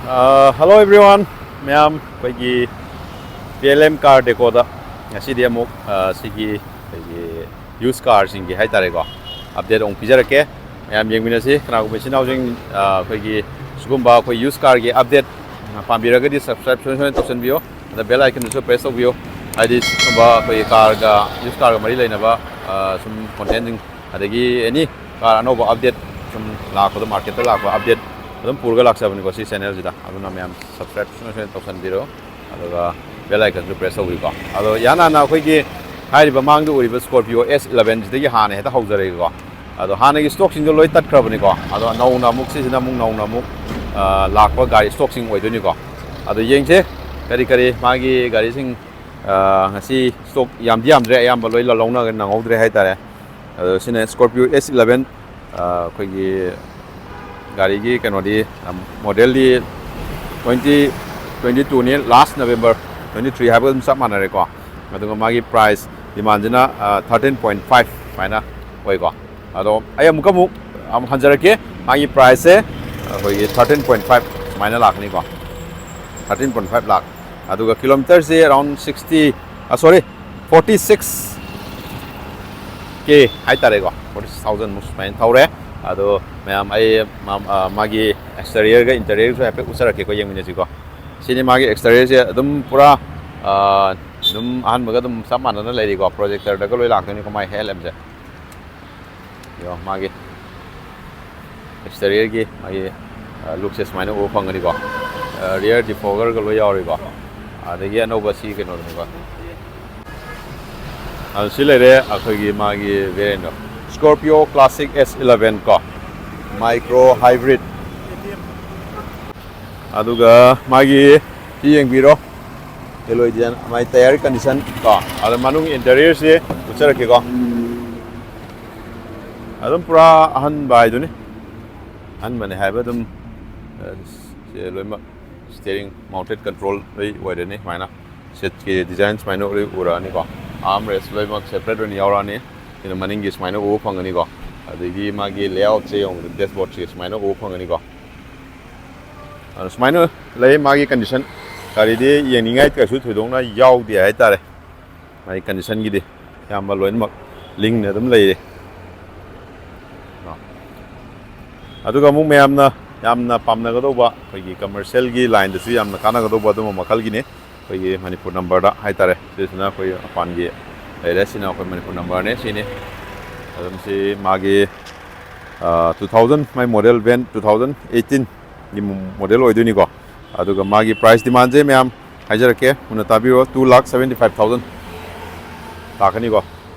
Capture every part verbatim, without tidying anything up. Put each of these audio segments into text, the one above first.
Hello everyone, ꯃꯌꯥꯝ ꯑꯩꯈꯣꯏꯒꯤ P L M car ꯗꯦꯀꯣꯗ ꯉꯁꯤꯗꯤ ꯑꯃꯨꯛ ꯑ, ꯁꯤꯒꯤ ꯑꯩꯈꯣꯏꯒꯤ ꯌꯨꯁ ꯀꯥꯔꯁꯤꯡꯒꯤ ꯍꯥꯏꯇꯥꯔꯦꯀꯣ, ꯑꯞꯗꯦꯠ ꯑꯃꯨꯛ ꯄꯤꯖꯔꯛꯀꯦ꯫ ꯃꯌꯥꯝ ꯌꯦꯡꯃꯤꯟꯅꯁꯤ꯫ ꯀꯅꯥꯒꯨꯝꯕ ꯏꯆꯤꯟ ꯏꯅꯥꯎꯁꯤꯡ ꯑ, ꯑꯩꯈꯣꯏꯒꯤ ꯁꯤꯒꯨꯝꯕ ꯑꯩꯈꯣꯏ ꯌꯨꯁ ꯀꯥꯔꯒꯤ ꯑꯞꯗꯦꯠ ꯄꯥꯝꯕꯤꯔꯒꯗꯤ ꯁꯕꯁꯀ꯭ꯔꯥꯏꯕ ꯁꯣꯏ ꯁꯣꯏꯅ ꯇꯧꯁꯟꯕꯤꯌꯨ꯫ ꯑꯗ ꯕꯦꯜ ꯑꯥꯏꯀꯟꯗꯨꯁꯨ ꯄ꯭ꯔꯦꯁ ꯇꯧꯕꯤꯌꯨ꯫ ꯍꯥꯏꯗꯤ ꯁꯤꯒꯨꯝꯕ ꯑꯩꯈꯣꯏꯒꯤ ꯀꯥꯔꯒ, ꯌꯨꯁ ꯀꯥꯔꯒ ꯃꯔꯤ ꯂꯩꯅꯕ ꯑ, ꯁꯨꯝ ꯀꯣꯟꯇꯦꯟꯁꯤꯡ, ꯑꯗꯒꯤ ꯑꯦꯅꯤ ꯀꯥꯔ ꯑꯅꯧꯕ ꯑꯞꯗꯦꯠ ꯁꯨꯝ ꯂꯥꯛꯄꯗꯣ, ꯃꯥꯔꯀꯦꯠꯇ ꯂꯥꯛꯄ ꯑꯞꯗꯦꯠ ꯑꯗꯨꯝ ꯄꯨꯔꯒ ꯂꯥꯛꯆꯕꯅꯤꯀꯣ ꯁꯤ ꯆꯦꯅꯦꯜꯁꯤꯗ꯫ ꯑꯗꯨꯅ ꯃꯌꯥꯝ ꯁꯕꯁꯀ꯭ꯔꯥꯏꯕ ꯁꯣꯏ ꯁꯣꯏꯅ ꯇꯧꯁꯟꯕꯤꯔꯣ꯫ ꯑꯗꯨꯒ ꯕꯦꯜ ꯑꯥꯏꯀꯟꯁꯨ ꯄ꯭ꯔꯦꯁ ꯇꯧꯕꯤꯀꯣ꯫ ꯑꯗꯣ ꯏꯍꯥꯟ ꯍꯥꯟꯅ ꯑꯩꯈꯣꯏꯒꯤ ꯍꯥꯏꯔꯤꯕ ꯃꯥꯡꯗ ꯎꯔꯤꯕ ꯁ꯭ꯀꯣꯔꯄꯤꯌꯣ ꯑꯦꯁ ꯏꯂꯚꯦꯟꯁꯤꯗꯒꯤ ꯍꯥꯟꯅ ꯍꯦꯛꯇ ꯍꯧꯖꯔꯒꯦꯀꯣ꯫ ꯑꯗꯣ ꯍꯥꯟꯅꯒꯤ ꯁ꯭ꯇꯣꯛꯁꯤꯡꯗꯣ ꯂꯣꯏ ꯇꯠꯈ꯭ꯔꯕꯅꯤꯀꯣ꯫ ꯑꯗꯣ ꯅꯧꯅ ꯑꯃꯨꯛ, ꯁꯤꯁꯤꯅ ꯑꯃꯨꯛ ꯅꯧꯅ ꯑꯃꯨꯛ ꯑ, ꯂꯥꯛꯄ ꯒꯥꯔꯤ ꯁ꯭ꯇꯣꯛꯁꯤꯡ ꯑꯣꯏꯗꯣꯏꯅꯤꯀꯣ꯫ ꯑꯗꯣ ꯌꯦꯡꯁꯦ ꯀꯔꯤ ꯀꯔꯤ ꯃꯥꯒꯤ ꯒꯥꯔꯤꯁꯤꯡ ꯑ, ꯉꯁꯤ ꯁ꯭ꯇꯣꯛ ꯌꯥꯝꯗꯤ ꯌꯥꯝꯗ꯭ꯔꯦ, ꯑꯌꯥꯝꯕ ꯂꯣꯏ ꯂꯧꯅ ꯅꯪꯍꯧꯗ꯭ꯔꯦ ꯍꯥꯏꯇꯥꯔꯦ꯫ ꯑꯗꯣ ꯁꯤꯅ ꯁ꯭ꯀꯣꯔꯄꯤꯌꯣ ꯑꯦꯁ ꯏꯂꯚꯦꯟ, ꯑ, ꯑꯩꯈꯣꯏꯒꯤ ꯒꯥꯔꯤꯒꯤ ꯀꯩꯅꯣꯗꯤ, ꯑ, ꯃꯣꯗꯦꯜꯗꯤ ꯇ꯭ꯋꯦꯟꯇꯤ ꯇ꯭ꯋꯦꯟꯇꯤ ꯇꯨꯅꯤ, ꯂꯥꯁ ꯅꯕꯦꯝꯕꯔ ꯇ꯭ꯋꯦꯟꯇꯤ ꯊ꯭ꯔꯤ ꯍꯥꯏꯕꯒ ꯑꯗꯨꯝ ꯆꯞ ꯃꯥꯟꯅꯔꯦꯀꯣ꯫ ꯑꯗꯨꯒ ꯃꯥꯒꯤ ꯄ꯭ꯔꯥꯏꯁ ꯗꯤꯃꯥꯟꯁꯤꯅ ꯊꯥꯔꯇꯤꯟ ꯄꯣꯏꯟ ꯐꯥꯏꯚ ꯁꯨꯃꯥꯏꯅ ꯑꯣꯏꯀꯣ꯫ ꯑꯗꯣ ꯑꯩ ꯑꯃꯨꯛꯀ ꯑꯃꯨꯛ ꯑꯃꯨꯛ ꯍꯟꯖꯔꯛꯀꯦ꯫ ꯃꯥꯒꯤ ꯄ꯭ꯔꯥꯏꯁꯁꯦ ꯑꯩꯈꯣꯏꯒꯤ ꯊꯥꯔꯇꯤꯟ ꯄꯣꯏꯟ ꯐꯥꯏꯚ ꯁꯨꯃꯥꯏꯅ ꯂꯥꯛꯀꯅꯤꯀꯣ꯫ ꯊꯥꯔꯇꯤꯟ ꯄꯣꯏꯟ ꯐꯥꯏꯚ ꯂꯥꯛ꯫ ꯑꯗꯨꯒ ꯀꯤꯂꯣꯃꯤꯇꯔꯁꯦ ꯑꯦꯔꯥꯎꯟ ꯁꯤꯛꯁꯇꯤ, ꯑ, ꯁꯣꯔꯤ, ꯐꯣꯔꯇꯤ ꯁꯤꯛꯁ ꯀꯦ ꯍꯥꯏꯇꯥꯔꯦꯀꯣ, ꯐꯣꯔꯇꯤ ꯁꯤꯛꯁ ꯊꯥꯎꯖꯟꯃꯨꯛ ꯁꯨꯃꯥꯏꯅ ꯊꯧꯔꯦ꯫ ꯑꯗꯣ ꯃꯌꯥꯝ, ꯑꯩ ꯃꯥ-, ꯑ, ꯃꯥꯒꯤ ꯑꯦꯛꯁꯇꯔꯤꯌꯔꯒ ꯏꯟꯇꯔꯤꯌꯔꯁꯨ ꯍꯥꯏꯐꯦꯠ ꯎꯠꯆꯔꯛꯀꯦꯀꯣ, ꯌꯦꯡꯃꯤꯟꯅꯁꯤꯀꯣ꯫ ꯁꯤꯅꯤ ꯃꯥꯒꯤ ꯑꯦꯛꯁꯇꯔꯤꯌꯔꯁꯦ꯫ ꯑꯗꯨꯝ ꯄꯨꯔꯥ, ꯑ, ꯑꯗꯨꯝ ꯑꯍꯥꯟꯕꯒ ꯑꯗꯨꯝ ꯆꯞ ꯃꯥꯟꯅꯅ ꯂꯩꯔꯤꯀꯣ꯫ ꯄ꯭ꯔꯣꯖꯦꯛꯇꯔꯗꯒ ꯂꯣꯏ ꯂꯥꯛꯇꯣꯏꯅꯤꯀꯣ ꯃꯥꯏ ꯍꯦꯗ ꯂꯦꯝꯞꯁꯦ꯫ ꯌꯦꯡꯉꯣ ꯃꯥꯒꯤ ꯑꯦꯛꯁꯇꯔꯤꯌꯔꯒꯤ ꯃꯥꯒꯤ, ꯑ, ꯂꯨꯛꯁꯦ ꯁꯨꯃꯥꯏꯅ ꯎꯕ ꯐꯪꯒꯅꯤꯀꯣ꯫ ꯑ, ꯔꯤꯌꯔ ꯗꯤꯐꯣꯒꯔꯒ ꯂꯣꯏ ꯌꯥꯎꯔꯤꯀꯣ꯫ ꯑꯗꯒꯤ ꯑꯅꯧꯕ ꯁꯤ ꯀꯩꯅꯣꯗꯨꯅꯤꯀꯣ꯫ ꯑꯗꯨ ꯁꯤ ꯂꯩꯔꯦ ꯑꯩꯈꯣꯏꯒꯤ ꯃꯥꯒꯤ ꯚꯦꯔꯤꯌꯦꯟꯗꯣ, ꯁ꯭ꯀꯣꯔꯄꯤꯌꯣ ꯀ꯭ꯂꯥꯁꯤꯛ ꯑꯦꯁ ꯏꯂꯚꯦꯟ ꯀꯣ, ꯃꯥꯏꯀ꯭ꯔꯣ ꯍꯥꯏꯕ꯭ꯔꯤꯠ꯫ ꯑꯗꯨꯒ ꯃꯥꯒꯤ ꯁꯤ ꯌꯦꯡꯕꯤꯔꯣ, ꯑꯦꯂꯣꯏ ꯗꯤꯖꯥꯏꯟ, ꯃꯥꯒꯤ ꯇꯌꯥꯔ ꯀꯟꯗꯤꯁꯟ ꯀꯣ, ꯑꯗ ꯃꯅꯨꯡ ꯏꯟꯇꯔꯤꯌꯔꯁꯤ ꯎꯠꯆꯔꯛꯀꯦꯀꯣ꯫ ꯑꯗꯨꯝ ꯄꯨꯔꯥ ꯑꯍꯟꯕ ꯍꯥꯏꯗꯨꯅꯤ꯫ ꯑꯍꯟꯕꯅꯦ ꯍꯥꯏꯕ ꯑꯗꯨꯝ, ꯑ, ꯁꯦ ꯂꯣꯏꯅꯃꯛ ꯁ꯭ꯇꯤꯌꯔꯤꯡ ꯃꯥꯎꯟꯇꯦꯠ ꯀꯟꯇ꯭ꯔꯣꯜ ꯂꯣꯏ ꯑꯣꯏꯔꯅꯤ꯫ ꯁꯨꯃꯥꯏꯅ ꯁꯤꯠꯀꯤ ꯗꯤꯖꯥꯏꯟ ꯁꯨꯃꯥꯏꯅ ꯂꯣꯏ ꯎꯔꯛꯑꯅꯤꯀꯣ꯫ ꯑꯥꯔꯝ ꯔꯦꯁ ꯂꯣꯏꯅꯃꯛ ꯁꯦꯄꯔꯦꯠ ꯑꯣꯏꯅ ꯌꯥꯎꯔꯛꯑꯅꯤ꯫ ꯁꯤꯅ ꯃꯅꯤꯡꯒꯤ ꯁꯨꯃꯥꯏꯅ ꯎꯕ ꯐꯪꯒꯅꯤꯀꯣ꯫ ꯑꯗꯒꯤ ꯃꯥꯒꯤ ꯂꯦꯑꯥꯎꯠꯁꯦ ꯌꯦꯡꯕꯗ ꯗꯦꯁꯕꯣꯔꯗꯁꯦ ꯁꯨꯃꯥꯏꯅ ꯎꯕ ꯐꯪꯒꯅꯤꯀꯣ꯫ ꯑꯗꯣ ꯁꯨꯃꯥꯏꯅ ꯂꯩ ꯃꯥꯒꯤ condition꯫ ꯒꯥꯔꯤꯗꯤ ꯌꯦꯡꯅꯤꯡꯉꯥꯏ ꯀꯩꯁꯨ ꯊꯣꯏꯗꯣꯛꯅ ꯌꯥꯎꯗꯦ ꯍꯥꯏꯇꯥꯔꯦ꯫ ꯃꯥꯒꯤ condition ꯒꯤꯗꯤ ꯑꯌꯥꯝꯕ ꯂꯣꯏꯅꯃꯛ ꯂꯤꯡꯅ ꯑꯗꯨꯝ ꯂꯩꯔꯦ꯫ ꯑꯗꯨꯒ ꯑꯃꯨꯛ ꯃꯌꯥꯝꯅ ꯌꯥꯝꯅ ꯄꯥꯝꯅꯒꯗꯧꯕ, ꯑꯩꯈꯣꯏꯒꯤ commercial ꯒꯤ line ꯗꯁꯨ ꯌꯥꯝꯅ ꯀꯥꯟꯅꯒꯗꯧꯕ ꯑꯗꯨꯝꯕ ꯃꯈꯜꯒꯤꯅꯤ꯫ ꯑꯩꯈꯣꯏꯒꯤ ꯃꯅꯤꯄꯨꯔ number ꯗ ꯍꯥꯏꯇꯥꯔꯦ꯫ ꯁꯤꯁꯤꯅ ꯑꯩꯈꯣꯏ ꯃꯄꯥꯟꯒꯤ ꯂꯩꯔꯦ, ꯁꯤꯅ ꯑꯩꯈꯣꯏ ꯃꯅꯤꯄꯨꯔ number ꯅꯦ꯫ ꯁꯤꯅꯤ ꯑꯗꯨꯝ ꯁꯤ ꯃꯥꯒꯤ, ꯑ, two thousand, ꯃꯥꯏ model van two thousand eighteen ꯒꯤ model ꯑꯣꯏꯗꯣꯏꯅꯤꯀꯣ꯫ ꯑꯗꯨꯒ ꯃꯥꯒꯤ price demand ꯁꯦ ꯃꯌꯥꯝ ꯍꯥꯏꯖꯔꯛꯀꯦ, ꯃꯨꯟꯅ ꯇꯥꯕꯤꯔꯣ꯫ Two lakh seventy five thousand ꯂꯥꯛꯀꯅꯤꯀꯣ꯫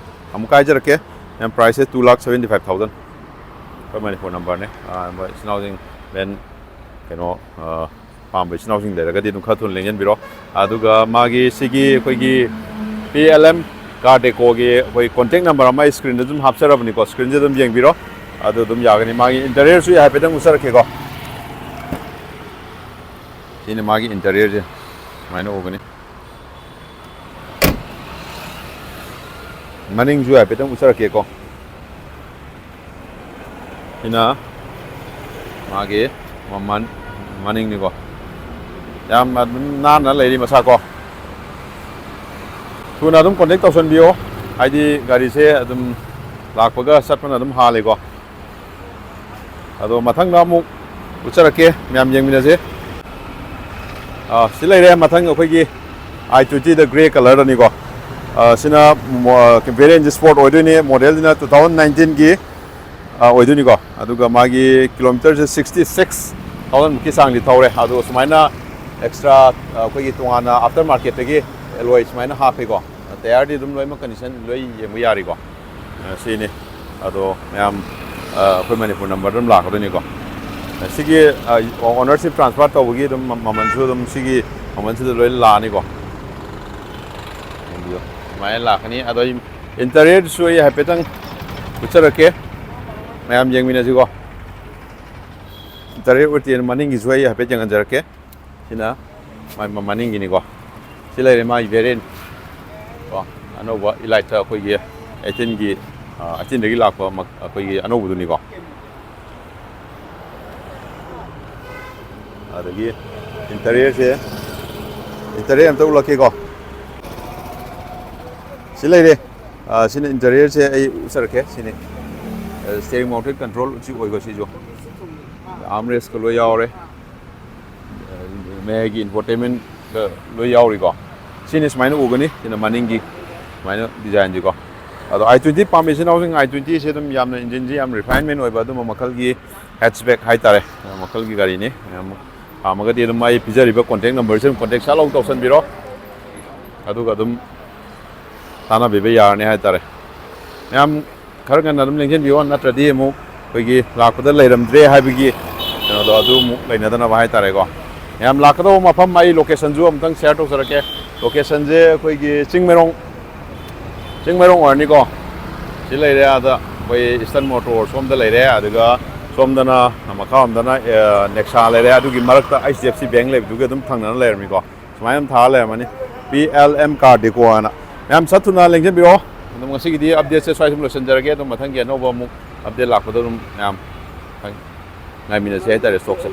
ꯑꯃꯨꯛꯀ ꯍꯥꯏꯖꯔꯛꯀꯦ ꯃꯌꯥꯝ, price ꯁꯦ two lakh seventy five thousand꯫ ꯑꯩꯈꯣꯏ ꯃꯅꯤꯄꯨꯔ number ꯅꯦ꯫ ꯑ, ꯃꯣꯏ ꯏꯆꯤꯟ ꯏꯅꯥꯎꯁꯤꯡ van ꯀꯩꯅꯣ, ꯑ, ꯄꯥꯝꯕ ꯏꯆꯤꯟ ꯏꯅꯥꯎꯁꯤꯡ ꯂꯩꯔꯒꯗꯤ ꯑꯗꯨꯝ ꯈꯔ ꯊꯨꯅ ꯂꯦꯡꯁꯤꯟꯕꯤꯔꯣ꯫ ꯑꯗꯨꯒ ꯃꯥꯒꯤ ꯁꯤꯒꯤ ꯑꯩꯈꯣꯏꯒꯤ P L M Car Deco ꯒꯤ ꯑꯩꯈꯣꯏ contact number ꯑꯃ ꯑꯩ screen ꯗ ꯑꯗꯨꯝ ꯍꯥꯞꯆꯔꯕꯅꯤꯀꯣ, screen ꯁꯦ ꯑꯗꯨꯝ ꯌꯦꯡꯕꯤꯔꯣ꯫ ꯑꯗꯨ ꯑꯗꯨꯝ ꯌꯥꯒꯅꯤ꯫ ꯃꯥꯒꯤ interior ꯁꯨ ꯍꯥꯏꯐꯦꯠꯇꯪ ꯎꯠꯆꯔꯛꯀꯦꯀꯣ꯫ ꯁꯤꯅ ꯃꯥꯒꯤ interior ꯁꯦ ꯁꯨꯃꯥꯏꯅ ꯎꯒꯅꯤ꯫ ꯃꯅꯤꯡꯁꯨ ꯍꯥꯏꯐꯦꯠꯇꯪ ꯎꯠꯆꯔꯛꯀꯦꯀꯣ꯫ ꯁꯤꯅ ꯃꯥꯒꯤ ꯃꯃꯜ ꯃꯅꯤꯡꯅꯤꯀꯣ꯫ ꯌꯥꯝ ꯑꯗꯨꯝ ꯅꯥꯟꯅ ꯂꯩꯔꯤ ꯃꯁꯥ ꯀꯣ꯫ ꯊꯨꯅ ꯑꯗꯨꯝ contact ꯇꯧꯁꯟꯕꯤꯌꯣ, ꯍꯥꯏꯗꯤ ꯒꯥꯔꯤꯁꯦ ꯑꯗꯨꯝ ꯂꯥꯛꯄꯒ ꯆꯠꯄꯅ ꯑꯗꯨꯝ ꯍꯥꯜꯂꯦꯀꯣ꯫ ꯑꯗꯣ ꯃꯊꯪꯗ ꯑꯃꯨꯛ ꯎꯠꯆꯔꯛꯀꯦ, ꯃꯌꯥꯝ ꯌꯦꯡꯃꯤꯟꯅꯁꯦ꯫ ꯑꯥ, ꯁꯤ ꯂꯩꯔꯦ ꯃꯊꯪ ꯑꯩꯈꯣꯏꯒꯤ I twenty the grey colour ꯗꯅꯤꯀꯣ꯫ ꯑꯥ, ꯁꯤꯅ ꯃꯣ-, variant ꯁꯦ Sport ꯑꯣꯏꯗꯣꯏꯅꯦ, model ꯁꯤꯅ two thousand nineteen ꯒꯤ, ꯑꯥ, ꯑꯣꯏꯗꯣꯏꯅꯤꯀꯣ꯫ ꯑꯗꯨꯒ ꯃꯥꯒꯤ kilometre ꯁꯦ sixty six thousand ꯃꯨꯛꯀꯤ ꯆꯥꯡꯗꯤ ꯊꯧꯔꯦ꯫ ꯑꯗꯣ ꯁꯨꯃꯥꯏꯅ extra, ꯑꯥ, ꯑꯩꯈꯣꯏꯒꯤ ꯇꯣꯉꯥꯟꯅ after market ꯇꯒꯤ alloy ꯁꯨꯃꯥꯏꯅ ꯍꯥꯞꯄꯦꯀꯣ꯫ Tyre ꯗꯤ ꯑꯗꯨꯝ ꯂꯣꯏꯅꯃꯛ condition ꯂꯣꯏ ꯌꯦꯡꯕ ꯌꯥꯔꯤꯀꯣ꯫ ꯑ, ꯁꯤꯅꯤ꯫ ꯑꯗꯣ ꯃꯌꯥꯝ, ꯑ, ꯑꯩꯈꯣꯏ ꯃꯅꯤꯄꯨꯔ number ꯗ ꯑꯗꯨꯝ ꯂꯥꯛꯀꯗꯣꯏꯅꯤꯀꯣ꯫ ꯑ, ꯁꯤꯒꯤ, ꯑ, ownership transfer ꯇꯧꯕꯒꯤ ꯑꯗꯨꯝ ꯃ-, ꯃꯃꯜꯁꯨ ꯑꯗꯨꯝ ꯁꯤꯒꯤ ꯃꯃꯜꯁꯤꯗ ꯂꯣꯏ ꯂꯥꯛꯑꯅꯤꯀꯣ꯫ ꯌꯦꯡꯕꯤꯌꯨ꯫ ꯁꯨꯃꯥꯏꯅ ꯂꯥꯛꯀꯅꯤ꯫ ꯑꯗꯣ ꯑꯩ interior ꯁꯨ ꯑꯩ ꯍꯥꯏꯐꯦꯠꯇꯪ ꯎꯠꯆꯔꯛꯀꯦ꯫ ꯃꯌꯥꯝ ꯌꯦꯡꯃꯤꯟꯅꯁꯤꯀꯣ꯫ Interior ꯎꯠꯇꯦꯅ ꯃꯅꯤꯡꯒꯤꯁꯨ ꯑꯩ ꯍꯥꯏꯐꯦꯠ ꯌꯦꯡꯍꯟꯖꯔꯛꯀꯦ꯫ ꯁꯤꯅ ꯃꯥꯏ ꯃ-, ꯃꯅꯤꯡꯒꯤꯅꯤꯀꯣ꯫ ꯁꯤ ꯂꯩꯔꯦ ꯃꯥꯒꯤ variant ꯀꯣ, ꯑꯅꯧꯕ Elite ꯑꯩꯈꯣꯏꯒꯤ eighteen ꯒꯤ, ꯑ, eighteen ꯗꯒꯤ ꯂꯥꯛꯄ ꯃ-, ꯑꯩꯈꯣꯏꯒꯤ ꯑꯅꯧꯕꯗꯨꯅꯤꯀꯣ꯫ ꯑꯗꯒꯤ interiorꯁꯦ, interior ꯑꯝꯇ ꯎꯠꯂꯛꯀꯦꯀꯣ꯫ ꯁꯤ ꯂꯩꯔꯦ꯫ ꯑ, ꯁꯤꯅ interiorꯁꯦ ꯑꯩ ꯎꯠꯆꯔꯛꯀꯦ꯫ ꯁꯤꯅꯤ steering mounted control ꯁꯤ ꯑꯣꯏꯀꯣ꯫ ꯁꯤꯁꯨ armrestꯀ ꯂꯣꯏ ꯌꯥꯎꯔꯦ꯫ ꯃꯌꯥꯏꯒꯤ infotainmentꯀ ꯂꯣꯏ ꯌꯥꯎꯔꯤꯀꯣ꯫ ꯁꯤꯅ ꯁꯨꯃꯥꯏꯅ ꯎꯒꯅꯤ꯫ ꯁꯤꯅ ꯃꯅꯤꯡꯒꯤ ꯁꯨꯃꯥꯏꯅ designꯁꯤꯀꯣ꯫ ꯑꯗꯣ i twenty ꯄꯥꯝꯃꯤ ꯏꯆꯤꯟ ꯏꯅꯥꯎꯁꯤꯡ, i twentyꯁꯦ ꯑꯗꯨꯝ ꯌꯥꯝꯅ engineꯁꯤ ꯌꯥꯝ refinement ꯑꯣꯏꯕ ꯑꯗꯨꯝꯕ ꯃꯈꯜꯒꯤ hatchback ꯍꯥꯏꯇꯥꯔꯦ, ꯃꯈꯜꯒꯤ ꯒꯥꯔꯤꯅꯤ꯫ ꯃꯌꯥꯝ ꯄꯥꯝꯃꯒꯗꯤ ꯑꯗꯨꯝ ꯑꯩ ꯄꯤꯖꯔꯤꯕ contact numberꯁꯤ ꯑꯗꯨꯝ contact ꯁꯠ ꯂꯧ ꯇꯧꯁꯟꯕꯤꯔꯣ꯫ ꯑꯗꯨꯒ ꯑꯗꯨꯝ ꯇꯥꯟꯅꯕꯤꯕ ꯌꯥꯔꯅꯤ ꯍꯥꯏꯇꯥꯔꯦ꯫ ꯃꯌꯥꯝ ꯈꯔ ꯉꯟꯅ ꯑꯗꯨꯝ ꯂꯦꯡꯁꯤꯟꯕꯤꯌꯣ, ꯅꯠꯇ꯭ꯔꯗꯤ ꯑꯃꯨꯛ ꯑꯩꯈꯣꯏꯒꯤ ꯂꯥꯛꯄꯗ ꯂꯩꯔꯝꯗ꯭ꯔꯦ ꯍꯥꯏꯕꯒꯤ ꯀꯩꯅꯣꯗꯣ ꯑꯗꯨ ꯑꯃꯨꯛ ꯂꯩꯅꯗꯅꯕ ꯍꯥꯏꯇꯥꯔꯦꯀꯣ꯫ ꯃꯌꯥꯝ ꯂꯥꯛꯀꯗꯧꯕ ꯃꯐꯝ ꯑꯩ locationꯁꯨ ꯑꯃꯨꯛꯇꯪ share ꯇꯧꯖꯔꯛꯀꯦ꯫ Locationꯁꯦ ꯑꯩꯈꯣꯏꯒꯤ ꯆꯤꯡꯃꯩꯔꯣꯡ, ꯆꯤꯡꯃꯩꯔꯣꯡ ꯑꯣꯏꯔꯅꯤꯀꯣ꯫ ꯁꯤ ꯂꯩꯔꯦ, ꯑꯗ ꯑꯩꯈꯣꯏ Eastern Motor ꯁꯣꯝꯗ ꯂꯩꯔꯦ, ꯑꯗꯨꯒ ꯁꯣꯝꯗꯅ ꯃꯈꯥꯔꯣꯝꯗꯅ, ꯑꯦ, Nexa ꯂꯩꯔꯦ꯫ ꯑꯗꯨꯒꯤ ꯃꯔꯛꯇ H D F C Bank ꯂꯩꯕꯗꯨꯒꯤ ꯑꯗꯨꯝ ꯊꯪꯅꯅ ꯂꯩꯔꯝꯃꯤꯀꯣ꯫ ꯁꯨꯃꯥꯏꯅ ꯑꯗꯨꯝ ꯊꯥꯔ ꯂꯩꯔꯝꯃꯅꯤ, P L M Car Deco ꯍꯥꯏꯅ꯫ ꯃꯌꯥꯝ ꯁꯠ ꯊꯨꯅ ꯂꯦꯡꯁꯤꯟꯕꯤꯔꯛꯑꯣ꯫ ꯑꯗꯨꯝ ꯉꯁꯤꯒꯤꯗꯤ updateꯁꯦ ꯁ꯭ꯋꯥꯏ ꯁꯨꯝ ꯂꯣꯏꯁꯤꯟꯖꯔꯒꯦ꯫ ꯑꯗꯨꯝ ꯃꯊꯪꯒꯤ ꯑꯅꯧꯕ ꯑꯃꯨꯛ update ꯂꯥꯛꯄꯗ ꯑꯗꯨꯝ ꯃꯌꯥꯝ ꯉꯥꯏꯃꯤꯟꯅꯁꯦ ꯍꯥꯏꯇꯥꯔꯦ, stockꯁꯦ꯫